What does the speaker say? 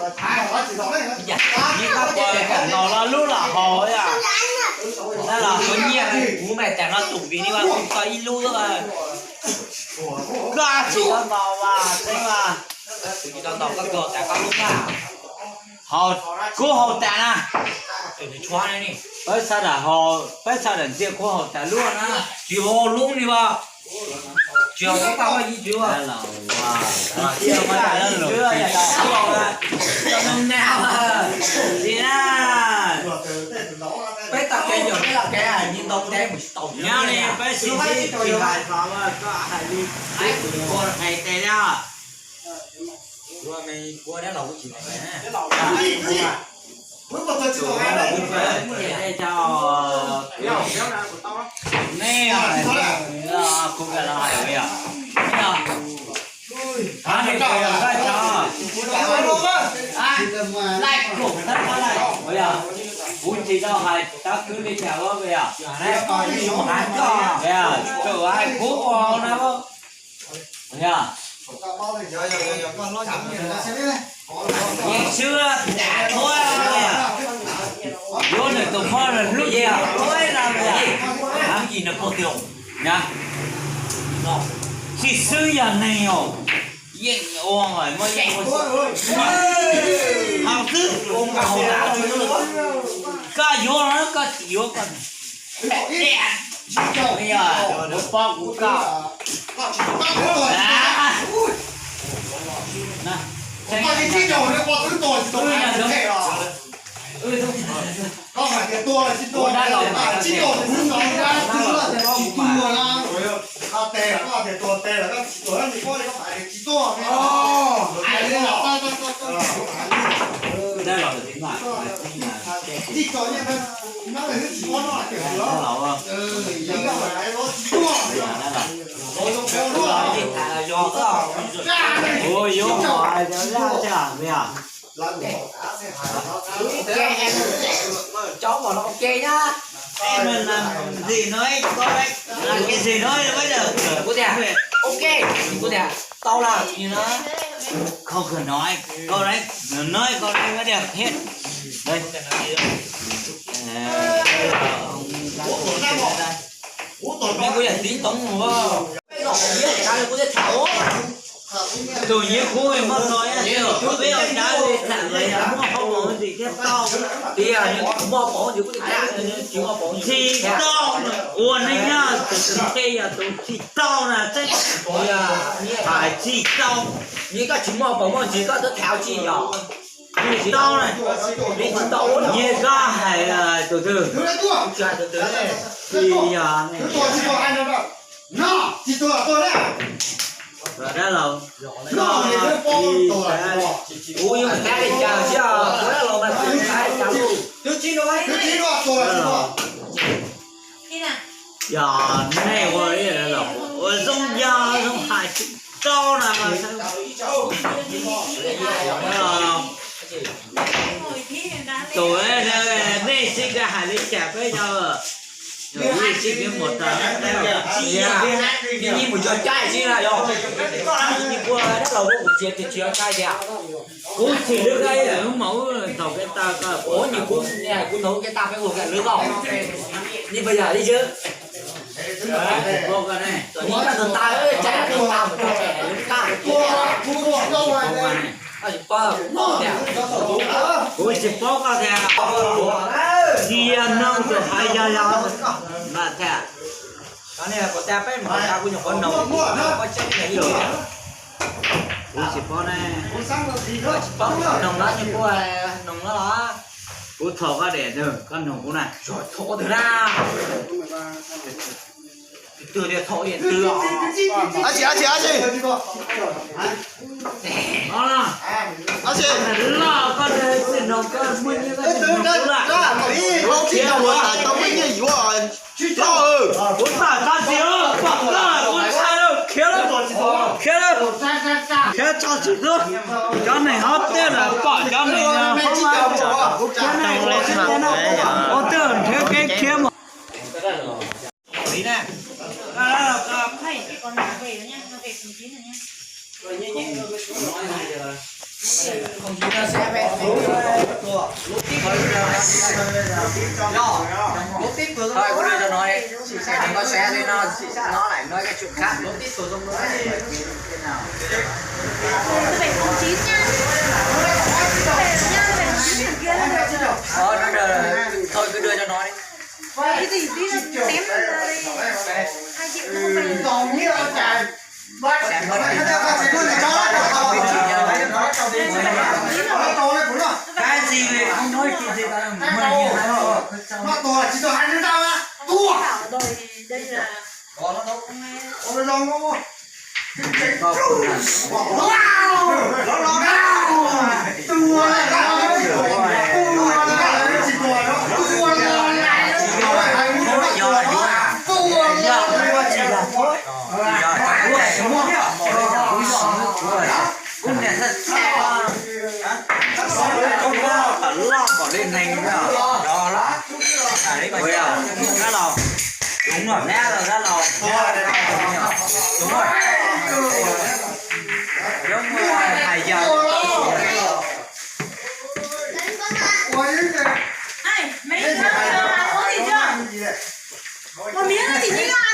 Neb koj puas kam los lub los haus yom? Neb los haus nyiaj, kuv mas tam no tus vim li ua kuv tau ib lub. Koj tsis tau ntaus mas, tsis tau ntaus koj, koj tas koj lub na. Haus, kuv haus tas na. Peb sawv daws haus, peb sawv daws ntxias kuv haus tas lub na. Tsis haus lub li as. Tsis haus lub paj huab ib tsis ua. Tsis na. Peb tau kev yog peb tau kev hais li ntau kev mus tsis tau nyob li peb sib sib tsis hais xav koj hais li peb kuv ua hais tes na. Ua me kua dab laug kuv tsis hais na. Nej, kuv ka los hais yog. Kuv tsis tau hais tab kwv li cas os. Tsuas hais kuv ua na. Yeej swb tas thuab, yuav nws tus poj hlub yam thuab no. Tsis xwb yog neeg os, yeej ua muaj yeej ua. Haus xwb, koj yuav los koj tsis yuav koj. Kuv paub kuv koj. Ua yuav hais cov zaj tsam li os. Cov no ua ke na. Em, ntxim no, ntxim no, kuv tias, ok, kuv tias, tau lawm, you know. Không cần nói, correct, nói correct với điều thiệt. Đây. Ua, kuv yog tib toov ua. Tus nyiam kuv muab tso, peb ua dab li tham muaj hauv paus ntxim thiab tau. Tias muaj paus ntxim kuv tham, tsis muaj paus ntxim tau. Ua neej nyob tus txheej yog tus tsis tau na, txheej hais tsis tau. Nyias koj tsis muaj paus muaj ntsis koj twb tham tsis yog. Tsis tau na, nyias koj hais tus twg, tsis yog. Dab laug, kuv yuav mus tham li cas thiab, kuv dab laug mas kuv yuav tham li cas lauj. Yog nej ua ib yam li los ua zoo yog zoo hais tsis tau na mas tus nej sib koj hais li cas peb yog sib koj mus tas. Mus cog caij xwb na yog. Ua dab laug ua kuv tsis tsis cog caij tiag. Kuv tsis lwb koj ib yam li lub mas ub thaum kev tag koj ua nyuag kuv kuv nug kev tag peb ua lwb koj. Ni puas yog li xwb. Ni koj tus tas caij tus tas mus tso tseg lwb koj. Kuv tsis paub koj tias cia noog tus hais yog yog mas thiab. Kuv tsis paub ne. Kuv txhom koj diam, koj noog kuv na. Ab tsi, ab tsi, ab tsi. Ab tsi, loj koj tsis noog koj muaj nyiaj koj tsis noog kuv lawm. Kuv khiav mus tas tau muaj nyiaj yuav. Kuv tawm tag tsis pom koj, kuv ntshai lawm, khiav lawm, khiav lawm, khiav tso tsis tuaj. Cov neeg hov twg lawm pom cov neeg hov mas kuv khiav ne, kuv khiav ne, ua twg nrhiav kev khiav mus. Thôi, kuv đưa cho nó đi. Nó sẽ đi, nó, nó lại nói cái chuyện khác. Ờ, nó đưa, thôi, cứ đưa cho nó đi. Cái gì tí nó tém ra đây. Hai triệu không phải. Cái gì không nói chuyện gì đâu, mười nghìn hai. Nó tua là chỉ tua hai mươi tao á. Tua. Đây là Ua, kab laus, đúng rồi, nab laus, kab laus, đúng rồi, giống hài giờ. Ê, mấy đứa, ờ, uống gì chưa? Một miếng nữa thì Nhi à?